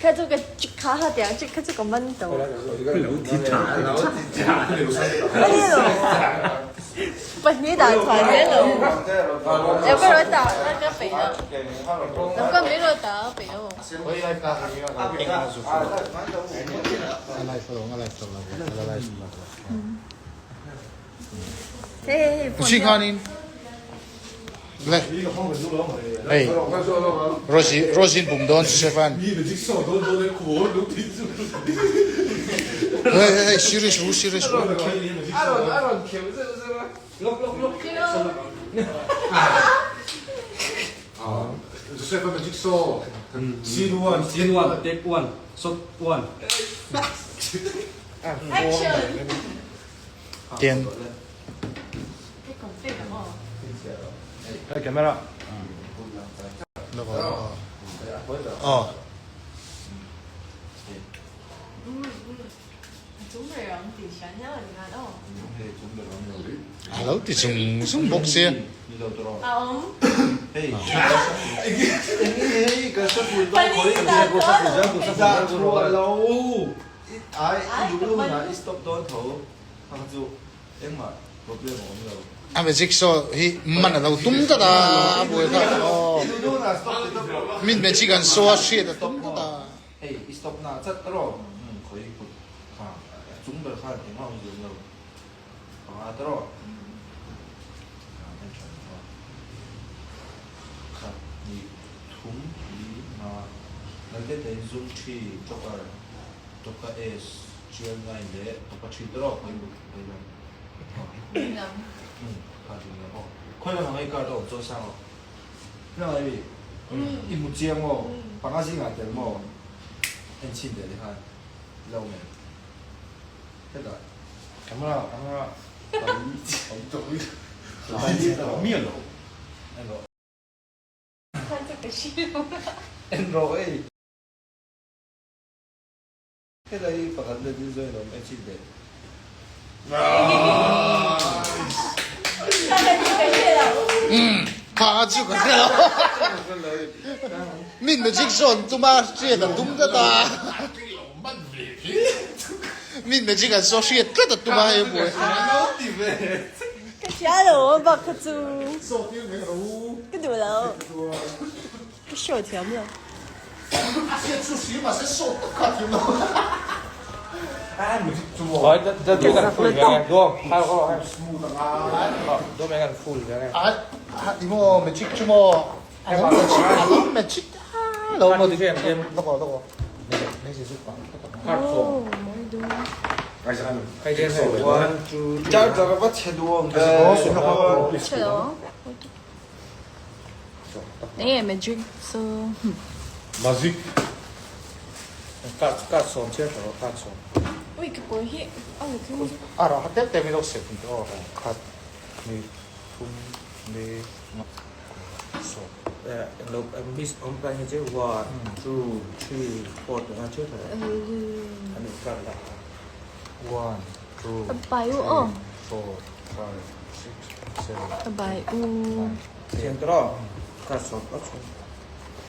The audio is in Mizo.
Kha chu ka kha ha tiang chu kha chu ka man to. Pahnih dah chhuah zel lo. Lo ka rawn dah ka peih lo. Lo ka min rawn dah ka peih lo. Le hei Rosie Rosie bum dawn chu Stefan hei hei hei serious ru serious ru Joseph magic show scene one scene one take one shot one Action Ten. Camera. Aw. A lo ti zung zung bawk sia. A magic show hi man a lo tum tlat a, a buai kha aw. Min magic an show a hriat a tum tlat a. Tawka S, Chial nine leh tawka three te rawh khawi khawi lam umm kha ding lam aw khawi lam ang ei card a awm chuan sang aw hnang ai mi i hmu chiang maw panga zingah tel maw en chhin leh te khan lo men hetah camera camera miah lo en rawh en rawh ei. Helai hi pakhat let in zawi lo mai chin ve. Kha chu ka hre lo. Min magic zawn tuma hriat a tum tlat a. Min magic an saw hriat tlat a tum a hei buai. Ka hria lo bak kha chu. Ka duh lo. Ka show thiam lo. A hriat chu hria mahse show tak kha a thiam lo. A ti maw magic chu maw a lo magic a lo magic a lo maw lawk aw lawk aw Chhe lo. Enge magic chu Magic. Card card sawm chhiar tawh rawh card sawm. Ui ka pawi hi a ri thleng chu. A rah tep tep in lo sep ang tawh aw khat hnih thum li nga sawm. Lo miss awm kai hi chu one two three four tih ang chhiar tawh rawh. An in card lah kha. One two Bai u aw. three four five six seven Bai u. Thiam tawh rawh card sawm card sawm.